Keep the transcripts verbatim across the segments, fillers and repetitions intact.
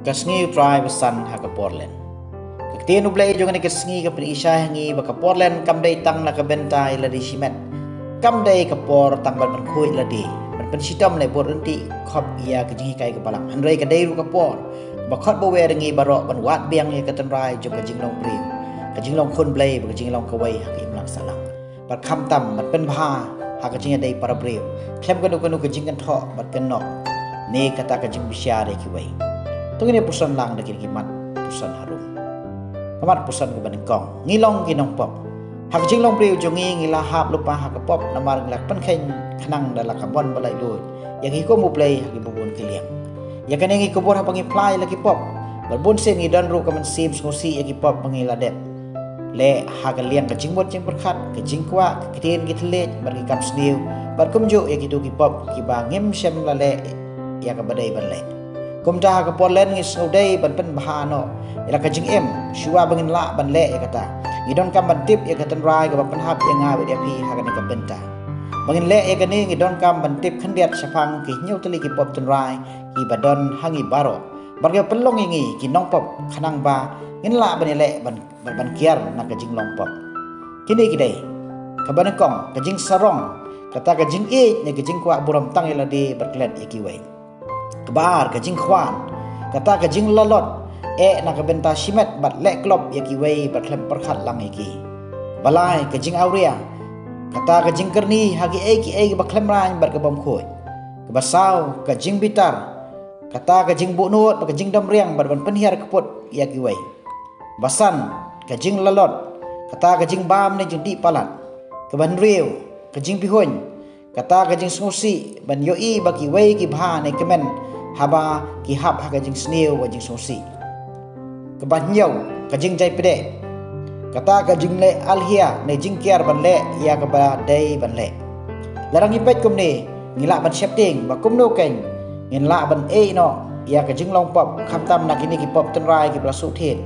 Ka sngi U Trai ba san ha ka por len. Ka ktien U Blei jong kane ka sngi ka pyni shai ha ngi ba ka por len kam dei tang na ka bynta ïa lade shimet. Kam dei ka por tang ban pynkhuid lade, ban pynshitom leh bud ryntih khop ïa ka jinghikai ka balang. Hynrei ka dei ruh ka por ba khot ba wer ngi baroh ban wad biang ïa ka tynrai jong ka jinglong briew, ka jinglong khun Blei bad ka jinglong kawei ha ka imlang sahlang. Bad khamtam ban pynbha ha ka jingïadei para briew khlem kano kano ka jingkynthoh bad kynnoh ne kata ka jingbishar ïa kiwei. To ngin ïa puson lang da ki, ki mat puson harum. Ka mat puson kaba nyngkong, ngi long ki nongpop. Ha ka jinglong briew jong ngi, ngi la hap lypa ha ka pop namar ngi la pynkheiñ khnang da la ka mon ba laitluid ïa ki hukum U Blei ha kiba bun ki liang. Ïa kane ngi kubur haba ngi phla ïa la ki pop. Bad bunsien ngi don ruh ka mynsiem sngewsih ïa ki pop ba ngi la dep leh ha ka liang ka jingmut jingpyrkhat, ka jingkwah, ka ktien ki thylliej bad ki kam sniew, bad kumjuh ïa kito ki pop kiba ngim shym la leh ïa kaba dei ban leh. Kumta ha ka por len ngi sngewdei ban pynbha noh ïa la ka jingim shuwa ba ngin lah ban leh ïa kata. Ngi donkam ban tip ïa ka tynrai kaba pynhap ïa nga bad ïa phi ha kane ka bynta. Ba ngin leh ïa kane ngi donkam ban tip khyndiat shaphang ki hynñiew tylli ki pop tynrai kiba don ha ngi baroh bad kiba pynlong ïa ngi ki nongpop khnang ba ngin lah ban ïaleh ban, ban, ban kiar na ka jinglong pop. Kine ki dei: kaba nyngkong, ka jingsarong, kata ka jingïeit ne ka jingkwah burom tang ïa lade bad klet ïa kiwei. Kaba ar, ka jingkhwan, kata ka jinglalot, eh na ka bynta shimet bad leh klop ïa kiwei bad khlem pyrkhat lang ïa ki. Kaba lai, ka jingawria, kata ka jingkyrni ha kiei kiei kiba khlem raiñ bad kabym khuid. Kaba saw, ka jingbitar, kata ka jingbuhnud bad ka jingdom riang bad ban pynhiar kput ïa kiwei. Ba san, ka jinglalot, kata ka jingbam ne jingdih palat. Kaba hynriew, ka jingpihuiñ, kata ka jingsngewsih ban ïohi ba kiwei ki bha ne kmen haba ki hap ha ka jingsniew bad jingsngewsih. Kaba hynñiew, ka jingjai pdeh, kata ka jingleh alhia ne jingkiar ban leh ïa kaba dei ban leh. Lada ngi peit kumne, ngi lah ban sheptieng ba kumno keiñ ngin lah ban ïeh noh ïa ka jinglong pop, khamtam na kine ki pop tynrai kiba la shu thied.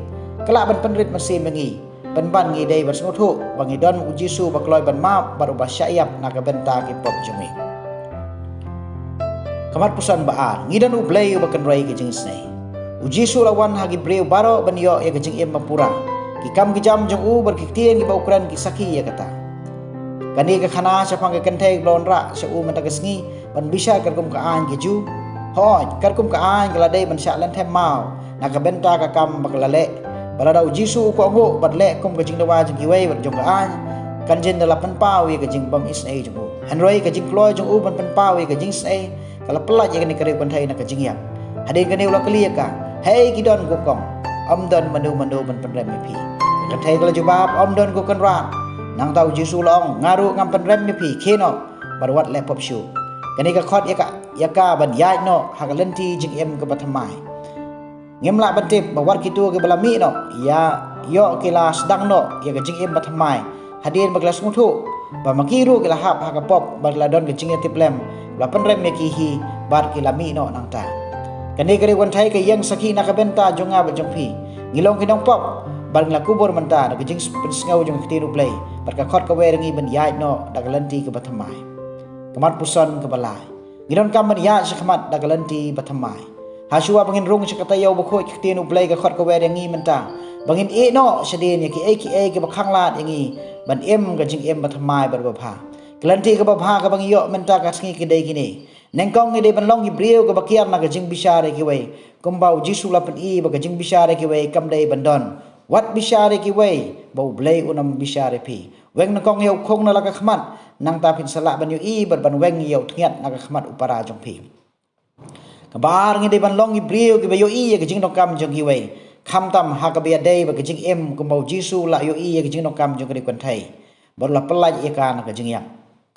Ka lah ban pynrit mynsiem ïa ngi, pynban ngi dei ban sngewthuh ba ngi don U Jisu uba kloi ban map bad uba shah ïap na ka bynta ki pop jong ngi. Ka mat puson ba ar, ngi don U Blei uba kynroi ka jingisynei. U Jisu la wan ha ki briew baroh ban ïoh ïa ka jingim ba pura. Ki kam ki jam jong u bad ki ktien kiba u kren ki sakhi ïa kata. Kane ka khana shaphang ka kynthei kaba la wanrah sha u mynta ka sngi ban bishar katkum ka aiñ ka Jiw. Hooid, katkum ka aiñ ka la dei ban shah lynthem maw na ka bynta ka kam ba ka la leh. Bad lada U Jisu u kohnguh bad leh kum ka jingdawa jong kiwei bad jong ka aiñ, kan jin da la pynpaw ïa ka jingbym isynei jong u. Hynrei ka jingkloi jong u ban pynpaw ïa ka jingisynei ka la pyllait ïa kane ka riewkynthei na ka jingïap. Hadien kane u la kylli ïa ka, "Haei ki don ko kong? Ym don mano mano ban pynrem ïa phi." Ka kynthei ka la jubab, "Ym don ko Kynrad." Nangta U Jisu u la ong, "Nga ruh ngam pynrem ïa phi, khie noh bad wat leh pop shuh." Kane ka khot ïa ka, ïa ka ban ïaid noh ha ka lynti jingim kaba thymmai. Ngim lah ban tip ba wat kito kiba la mih noh ïa, ïoh ki la sdang noh ïa ka jingim ba thymmai hadien ba ki la sngewthuh ba ma ki ruh ki la hap ha ka pop bad ki la don ka jingïatiplem ba la pynrem ïa ki hi bad ki la mih noh nangta. Kane ka riewkynthei ka ïeng sakhi na ka bynta jong nga bad jong phi. Ngi long ki nongpop bad ngi la kubur mynta da ka jingpynsngew jong ka ktien U Blei bad ka khot ka wer ïa ngi ban ïaid noh da ka lynti kaba thymmai. Ka mat puson kaba lai, ngi donkam ban ïaid shakhmat da ka lynti ba thymmai. Hashwa ba ngin rung sha ka taïew bakhuid ka ktien U Blei ka khot ka wer ïa ngi mynta ba ngin ïeh noh shadien ïa kiei kiei kiba khanglad ïa ngi ban im ka jingim ba thymmai bad ba bha. Ka lynti kaba bha kaba ngi ïoh mynta ka sngi ka dei kine. Nyngkong ngi dei ban long ki briew kiba kiar na ka jingbishar ïa kiwei, kumba U Jisu u la pyni ba ka jingbishar ïa kiwei kam dei ban don, "Wat bishar ïa kiwei ba U Blei un ym bishar ïa phi." Weng nyngkong ïa u khung na la ka khmat, nangta phin sa lah ban ïohi bad ban weng ïa u tngiat na ka khmat u para jong phi. Kaba ar ngi dei ban long ki briew kiba ïohi ïa ka jingdonkam jong kiwei, khamtam ha kaba ïadei bad ka jingim, kumba U Jisu u la ïohi ïa ka jingdonkam jong ka riewkynthei bad u la pyllait ïa ka na ka jingïap.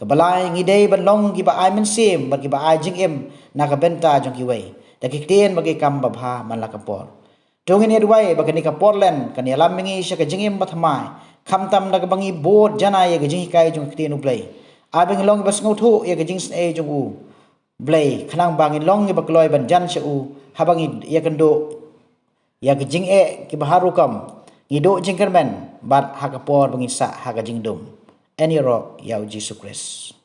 Kaba lai, ngi dei ban long kiba ai mynsiem bad kiba ai jingim na ka bynta jong kiwei da ki ktien bad ki kam babha man la ka por. To ngin ïa duwai ba kane ka por len kan ïalam ïa ngi sha ka jingim ba thymmai, khamtam da kaba ngi bud janai ïa ka jinghikai jong ka ktien U Blei. Ai ba ngin long kiba sngewthuh ïa ka jingisynei jong U Blei, khnang ba ngin long kiba kloi ban jan sha u haba ngi ïakynduh ïa ka jingeh kiba har rukom, ngi duh jingkyrmen bad ha ka por ba ngi sah ha ka jingdum. Yn ïaroh ïa U Jisu Khrist.